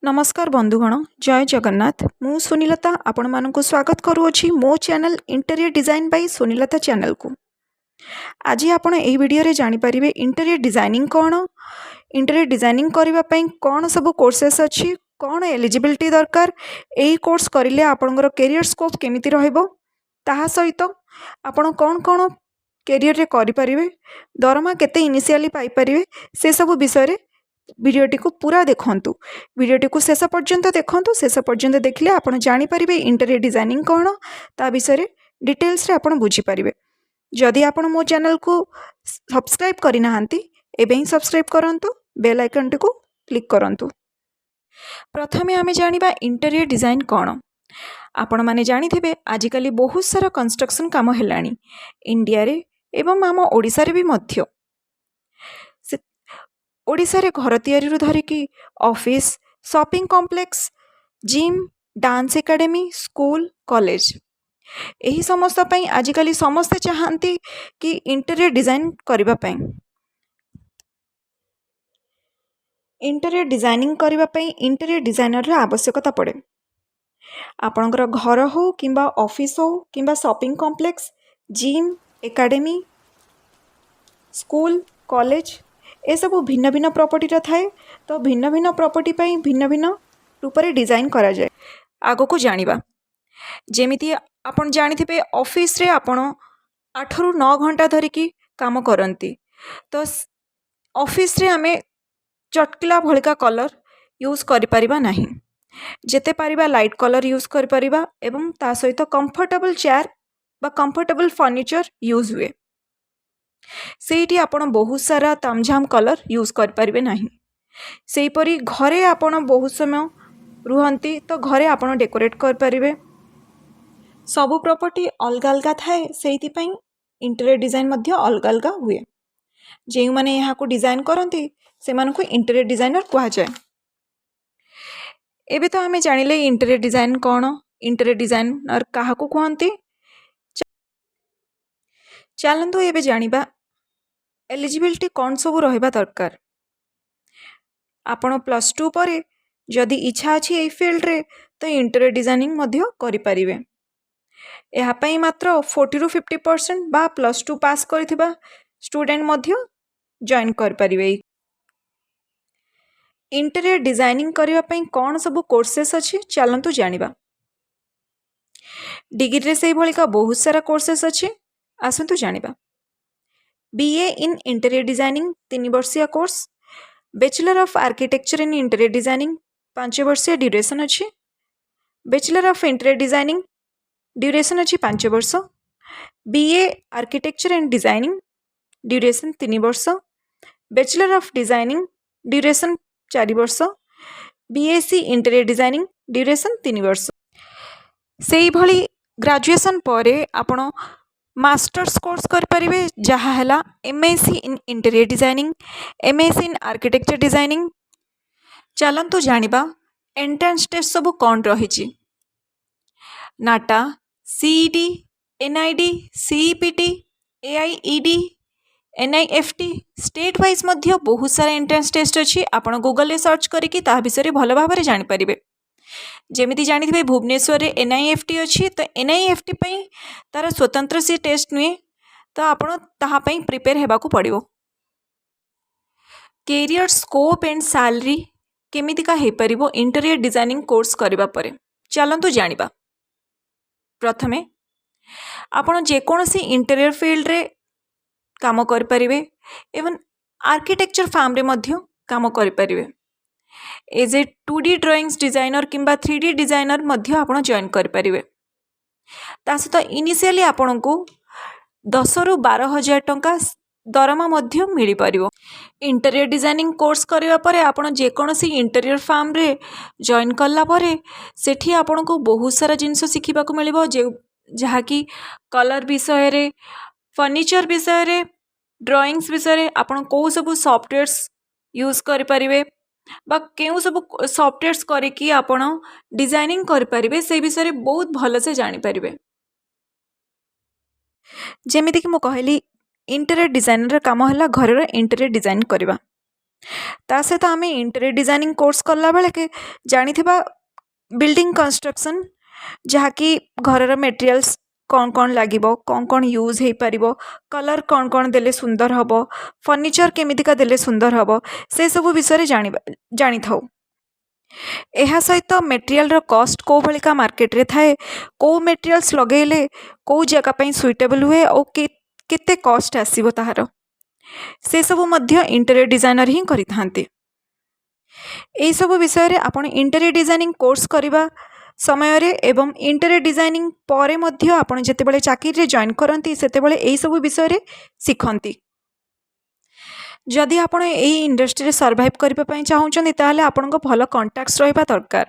ନମସ୍କାର ବନ୍ଧୁଗଣ, ଜୟ ଜଗନ୍ନାଥ। ମୁଁ ସୁନିଲତା ଆପଣମାନଙ୍କୁ ସ୍ୱାଗତ କରୁଅଛି ମୋ ଚ୍ୟାନେଲ୍ ଇଣ୍ଟେରିୟର ଡିଜାଇନ୍ ବାଇ ସୁନିଲତା ଚ୍ୟାନେଲ୍କୁ। ଆଜି ଆପଣ ଏହି ଭିଡ଼ିଓରେ ଜାଣିପାରିବେ ଇଣ୍ଟେରିୟର ଡିଜାଇନିଂ କ'ଣ, ଇଣ୍ଟେରିୟର ଡିଜାଇନିଂ କରିବା ପାଇଁ କ'ଣ ସବୁ କୋର୍ସେସ୍ ଅଛି, କ'ଣ ଏଲିଜିବିଲିଟି ଦରକାର, ଏହି କୋର୍ସ କରିଲେ ଆପଣଙ୍କର କ୍ୟାରିୟର ସ୍କୋପ୍ କେମିତି ରହିବ, ତାହା ସହିତ ଆପଣ କ'ଣ କ'ଣ କ୍ୟାରିୟରରେ କରିପାରିବେ, ଦରମା କେତେ ଇନିସିଆଲି ପାଇପାରିବେ, ସେସବୁ ବିଷୟରେ। ଭିଡ଼ିଓଟିକୁ ପୁରା ଦେଖନ୍ତୁ, ଭିଡ଼ିଓଟିକୁ ଶେଷ ପର୍ଯ୍ୟନ୍ତ ଦେଖନ୍ତୁ। ଶେଷ ପର୍ଯ୍ୟନ୍ତ ଦେଖିଲେ ଆପଣ ଜାଣିପାରିବେ ଇଣ୍ଟେରିୟର ଡିଜାଇନିଂ କ'ଣ, ତା ବିଷୟରେ ଡିଟେଲ୍ସରେ ଆପଣ ବୁଝିପାରିବେ। ଯଦି ଆପଣ ମୋ ଚ୍ୟାନେଲକୁ ସବସ୍କ୍ରାଇବ୍ କରିନାହାନ୍ତି, ଏବେ ହିଁ ସବସ୍କ୍ରାଇବ୍ କରନ୍ତୁ, ବେଲ୍ ଆଇକନ୍ଟିକୁ କ୍ଲିକ୍ କରନ୍ତୁ। ପ୍ରଥମେ ଆମେ ଜାଣିବା ଇଣ୍ଟେରିୟର ଡିଜାଇନ୍ କ'ଣ। ଆପଣମାନେ ଜାଣିଥିବେ, ଆଜିକାଲି ବହୁତ ସାରା କନଷ୍ଟ୍ରକ୍ସନ୍ କାମ ହେଲାଣି ଇଣ୍ଡିଆରେ ଏବଂ ଆମ ଓଡ଼ିଶାରେ ବି ମଧ୍ୟ। ସେ ଓଡ଼ିଶାରେ ଘର ତିଆରିରୁ ଧରିକି office, shopping complex, gym, dance academy, school, college, ଏହି ସମସ୍ତ ପାଇଁ ଆଜିକାଲି ସମସ୍ତେ ଚାହାନ୍ତି କି ଇଣ୍ଟେରିୟର ଡିଜାଇନ୍ କରିବା ପାଇଁ। ଇଣ୍ଟେରିୟର ଡିଜାଇନିଂ କରିବା ପାଇଁ ଇଣ୍ଟେରିୟର ଡିଜାଇନରର ଆବଶ୍ୟକତା ପଡ଼େ। ଆପଣଙ୍କର ଘର ହେଉ କିମ୍ବା ଅଫିସ୍ ହେଉ କିମ୍ବା shopping complex, gym, academy, school, college, ଏସବୁ ଭିନ୍ନ ଭିନ୍ନ ପ୍ରପର୍ଟିର ଥାଏ। ତ ଭିନ୍ନ ଭିନ୍ନ ପ୍ରପର୍ଟି ପାଇଁ ଭିନ୍ନ ଭିନ୍ନ ରୂପରେ ଡିଜାଇନ୍ କରାଯାଏ। ଆଗକୁ ଜାଣିବା। ଯେମିତି ଆପଣ ଜାଣିଥିବେ, ଅଫିସରେ ଆପଣ 8ରୁ 9 ଘଣ୍ଟା ଧରିକି କାମ କରନ୍ତି। ତ ଅଫିସରେ ଆମେ ଚଟକିଲା ଭଳିକା କଲର୍ ୟୁଜ୍ କରିପାରିବା ନାହିଁ। ଯେତେ ପାରିବା ଲାଇଟ୍ କଲର୍ ୟୁଜ୍ କରିପାରିବା ଏବଂ ତା ସହିତ କମ୍ଫର୍ଟେବଲ୍ ଚେୟାର ବା କମ୍ଫର୍ଟେବଲ୍ ଫର୍ଣ୍ଣିଚର୍ ୟୁଜ୍ ହୁଏ। ସେଇଠି ଆପଣ ବହୁତ ସାରା ତାମଝାମ କଲର୍ ୟୁଜ୍ କରିପାରିବେ ନାହିଁ। ସେହିପରି ଘରେ ଆପଣ ବହୁତ ସମୟ ରୁହନ୍ତି, ତ ଘରେ ଆପଣ ଡେକୋରେଟ୍ କରିପାରିବେ। ସବୁ ପ୍ରପର୍ଟି ଅଲଗା ଅଲଗା ଥାଏ, ସେଇଥିପାଇଁ ଇଣ୍ଟେରିୟର ଡିଜାଇନ୍ ମଧ୍ୟ ଅଲଗା ଅଲଗା ହୁଏ। ଯେଉଁମାନେ ଏହାକୁ ଡିଜାଇନ୍ କରନ୍ତି, ସେମାନଙ୍କୁ ଇଣ୍ଟେରିୟର ଡିଜାଇନର କୁହାଯାଏ। ଏବେ ତ ଆମେ ଜାଣିଲେ ଇଣ୍ଟେରିୟର ଡିଜାଇନ୍ କ'ଣ, ଇଣ୍ଟେରିୟର ଡିଜାଇନର କାହାକୁ କୁହନ୍ତି। ଚାଲନ୍ତୁ ଏବେ ଜାଣିବା ଏଲିଜିବିଲିଟି କ'ଣ ସବୁ ରହିବା ଦରକାର। ଆପଣ +2 ପରେ ଯଦି ଇଚ୍ଛା ଅଛି ଏଇ ଫିଲ୍ଡରେ, ତ ଇଣ୍ଟେରିୟର ଡିଜାଇନିଂ ମଧ୍ୟ କରିପାରିବେ। ଏହା ପାଇଁ ମାତ୍ର 40ରୁ 50% ବା +2 ପାସ୍ କରିଥିବା ଷ୍ଟୁଡେଣ୍ଟ ମଧ୍ୟ ଜଏନ୍ କରିପାରିବେ। ଇଣ୍ଟେରିୟର ଡିଜାଇନିଂ କରିବା ପାଇଁ କ'ଣ ସବୁ କୋର୍ସେସ୍ ଅଛି, ଚାଲନ୍ତୁ ଜାଣିବା। ଡିଗ୍ରୀରେ ସେଇଭଳିକା ବହୁତ ସାରା କୋର୍ସେସ୍ ଅଛି, ଆସନ୍ତୁ ଜାଣିବା। ବିଏ ଇନ୍ ଇଣ୍ଟେରିୟର ଡିଜାଇନିଂ 3 ବର୍ଷିଆ course, Bachelor of Architecture in Interior Designing 5 ବର୍ଷିଆ ଡ୍ୟୁରେସନ୍ ଅଛି, Bachelor of Interior Designing duration ଅଛି 5 ବର୍ଷ, BA Architecture and Designing duration 3 ବର୍ଷ, ବ୍ୟାଚଲର ଅଫ୍ ଡିଜାଇନିଂ ଡ୍ୟୁରେସନ୍ 4 ବର୍ଷ, ବିଏସସି ଇଣ୍ଟେରିୟର ଡିଜାଇନିଂ ଡ୍ୟୁରେସନ୍ 3 ବର୍ଷ। ସେଇଭଳି ଗ୍ରାଜୁଏସନ୍ ପରେ ଆପଣ ମାଷ୍ଟର୍ସ କୋର୍ସ କରିପାରିବେ, ଯାହା ହେଲା MSc in Interior Designing, MSc in Architecture Designing। ଚାଲନ୍ତୁ ଜାଣିବା ଏଣ୍ଟ୍ରାନ୍ସ ଟେଷ୍ଟ ସବୁ କ'ଣ ରହିଛି। ନାଟା, CET, NID, CEPT, AIED, NIFT, state wise ମଧ୍ୟ ବହୁତ ସାରା ଏଣ୍ଟ୍ରାନ୍ସ ଟେଷ୍ଟ ଅଛି। ଆପଣ ଗୁଗଲରେ ସର୍ଚ୍ଚ କରିକି ତାହା ବିଷୟରେ ଭଲ ଭାବରେ ଜାଣିପାରିବେ। ଯେମିତି ଜାଣିଥିବେ, ଭୁବନେଶ୍ୱରରେ ଏନ୍ଆଇଏଫ୍ଟି ଅଛି। ତ ଏନ୍ଆଇଏଫ୍ଟି ପାଇଁ ତା'ର ସ୍ୱତନ୍ତ୍ର ସେ ଟେଷ୍ଟ ନୁହେଁ, ତ ଆପଣ ତାହା ପାଇଁ ପ୍ରିପେୟାର ହେବାକୁ ପଡ଼ିବ। କ୍ୟାରିୟର ସ୍କୋପ୍ ଆଣ୍ଡ ସାଲାରୀ କେମିତିକା ହେଇପାରିବ ଇଣ୍ଟେରିୟର ଡିଜାଇନିଂ କୋର୍ସ କରିବା ପରେ, ଚାଲନ୍ତୁ ଜାଣିବା। ପ୍ରଥମେ ଆପଣ ଯେକୌଣସି ଇଣ୍ଟେରିୟର ଫିଲ୍ଡରେ କାମ କରିପାରିବେ ଏବଂ ଆର୍କିଟେକ୍ଚର ଫାର୍ମରେ ମଧ୍ୟ କାମ କରିପାରିବେ। As a 2D drawings designer କିମ୍ବା 3D designer ମଧ୍ୟ ଆପଣ ଜଏନ୍ କରିପାରିବେ। ତା ସହିତ ଇନିସିଆଲି ଆପଣଙ୍କୁ 10ରୁ 12 ହଜାର ଟଙ୍କା ଦରମା ମଧ୍ୟ ମିଳିପାରିବ। ଇଣ୍ଟେରିୟର ଡିଜାଇନିଂ କୋର୍ସ କରିବା ପରେ ଆପଣ ଯେକୌଣସି ଇଣ୍ଟେରିୟର ଫାର୍ମରେ ଜଏନ୍ କଲା ପରେ ସେଠି ଆପଣଙ୍କୁ ବହୁତ ସାରା ଜିନିଷ ଶିଖିବାକୁ ମିଳିବ, ଯେଉଁ ଯାହାକି କଲର୍ ବିଷୟରେ, ଫର୍ଣ୍ଣିଚର୍ ବିଷୟରେ, ଡ୍ରଇଂସ୍ ବିଷୟରେ, ଆପଣ କେଉଁ ସବୁ ସଫ୍ଟୱେର୍ସ ୟୁଜ୍ କରିପାରିବେ ବା କେଉଁ ସବୁ ସଫ୍ଟୱେର୍ସ କରିକି ଆପଣ ଡିଜାଇନିଂ କରିପାରିବେ, ସେଇ ବିଷୟରେ ବହୁତ ଭଲସେ ଜାଣିପାରିବେ। ଯେମିତିକି ମୁଁ କହିଲି, ଇଣ୍ଟେରିୟର ଡିଜାଇନର କାମ ହେଲା ଘରର ଇଣ୍ଟେରିୟର ଡିଜାଇନ୍ କରିବା। ତା ସହିତ ଆମେ ଇଣ୍ଟେରିୟର ଡିଜାଇନିଂ କୋର୍ସ କଲା ବେଳକେ ଜାଣିଥିବା ବିଲ୍ଡିଂ କନଷ୍ଟ୍ରକ୍ସନ୍, ଯାହାକି ଘରର ମେଟେରିଆଲ୍ସ କ'ଣ କ'ଣ ଲାଗିବ, କ'ଣ କ'ଣ ୟୁଜ୍ ହେଇପାରିବ, କଲର୍ କ'ଣ କ'ଣ ଦେଲେ ସୁନ୍ଦର ହେବ, ଫର୍ଣ୍ଣିଚର୍ କେମିତିକା ଦେଲେ ସୁନ୍ଦର ହେବ, ସେସବୁ ବିଷୟରେ ଜାଣିବା ଜାଣିଥାଉ। ଏହା ସହିତ ମେଟେରିଆଲର କଷ୍ଟ କେଉଁ ଭଳିକା ମାର୍କେଟରେ ଥାଏ, କେଉଁ ମେଟେରିଆଲ୍ସ ଲଗେଇଲେ କେଉଁ ଜାଗା ପାଇଁ ସୁଇଟେବଲ୍ ହୁଏ ଆଉ କେତେ କଷ୍ଟ ଆସିବ ତାହାର, ସେସବୁ ମଧ୍ୟ ଇଣ୍ଟେରିୟର ଡିଜାଇନର ହିଁ କରିଥାନ୍ତି। ଏହିସବୁ ବିଷୟରେ ଆପଣ ଇଣ୍ଟେରିୟର ଡିଜାଇନିଂ କୋର୍ସ କରିବା ସମୟରେ ଏବଂ ଇଣ୍ଟେରିୟର ଡିଜାଇନିଂ ପରେ ମଧ୍ୟ ଆପଣ ଯେତେବେଳେ ଚାକିରିରେ ଜଏନ୍ କରନ୍ତି, ସେତେବେଳେ ଏହିସବୁ ବିଷୟରେ ଶିଖନ୍ତି। ଯଦି ଆପଣ ଏଇ ଇଣ୍ଡଷ୍ଟ୍ରିରେ ସର୍ଭାଇଭ୍ କରିବା ପାଇଁ ଚାହୁଁଛନ୍ତି, ତାହେଲେ ଆପଣଙ୍କ ଭଲ କଣ୍ଟାକ୍ଟସ୍ ରହିବା ଦରକାର।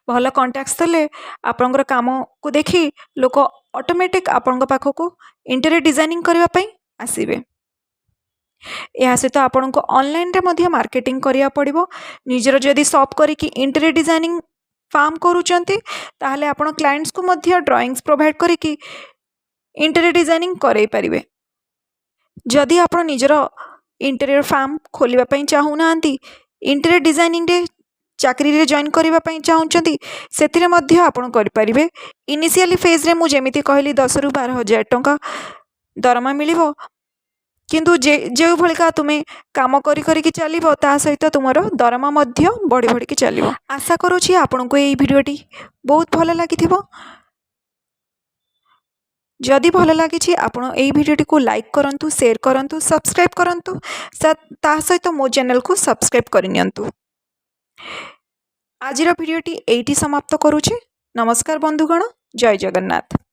ଭଲ କଣ୍ଟାକ୍ଟସ୍ ଥିଲେ ଆପଣଙ୍କର କାମକୁ ଦେଖି ଲୋକ ଅଟୋମେଟିକ୍ ଆପଣଙ୍କ ପାଖକୁ ଇଣ୍ଟେରିୟର ଡିଜାଇନିଂ କରିବା ପାଇଁ ଆସିବେ। ଏହା ସହିତ ଆପଣଙ୍କୁ ଅନଲାଇନରେ ମଧ୍ୟ ମାର୍କେଟିଂ କରିବାକୁ ପଡ଼ିବ। ନିଜର ଯଦି ସପ୍ କରିକି ଇଣ୍ଟେରିୟର ଡିଜାଇନିଂ ଫାର୍ମ କରୁଛନ୍ତି, ତାହେଲେ ଆପଣ କ୍ଲାଏଣ୍ଟସକୁ ମଧ୍ୟ ଡ୍ରଇଂସ୍ ପ୍ରୋଭାଇଡ଼ କରିକି ଇଣ୍ଟେରିୟର ଡିଜାଇନିଂ କରାଇ ପାରିବେ। ଯଦି ଆପଣ ନିଜର ଇଣ୍ଟେରିୟର ଫାର୍ମ ଖୋଲିବା ପାଇଁ ଚାହୁଁନାହାନ୍ତି, ଇଣ୍ଟେରିୟର ଡିଜାଇନିଂରେ ଚାକିରିରେ ଜଏନ୍ କରିବା ପାଇଁ ଚାହୁଁଛନ୍ତି, ସେଥିରେ ମଧ୍ୟ ଆପଣ କରିପାରିବେ। ଇନିସିଆଲି ଫେଜ୍ରେ ମୁଁ ଯେମିତି କହିଲି, 10ରୁ 12 ହଜାର ଟଙ୍କା ଦରମା ମିଳିବ। କିନ୍ତୁ ଯେଉଁଭଳିକା ତୁମେ କାମ କରି କରିକି ଚାଲିବ, ତା ସହିତ ତୁମର ଦରମା ମଧ୍ୟ ବଢ଼ି ବଢ଼ିକି ଚାଲିବ। ଆଶା କରୁଛି ଆପଣଙ୍କୁ ଏଇ ଭିଡ଼ିଓଟି ବହୁତ ଭଲ ଲାଗିଥିବ। ଯଦି ଭଲ ଲାଗିଛି, ଆପଣ ଏଇ ଭିଡ଼ିଓଟିକୁ ଲାଇକ୍ କରନ୍ତୁ, ସେୟାର କରନ୍ତୁ, ସବସ୍କ୍ରାଇବ୍ କରନ୍ତୁ। ତା ସହିତ ମୋ ଚ୍ୟାନେଲକୁ ସବସ୍କ୍ରାଇବ୍ କରିନିଅନ୍ତୁ। ଆଜିର ଭିଡ଼ିଓଟି ଏଇଠି ସମାପ୍ତ କରୁଛି। ନମସ୍କାର ବନ୍ଧୁଗଣ, ଜୟ ଜଗନ୍ନାଥ।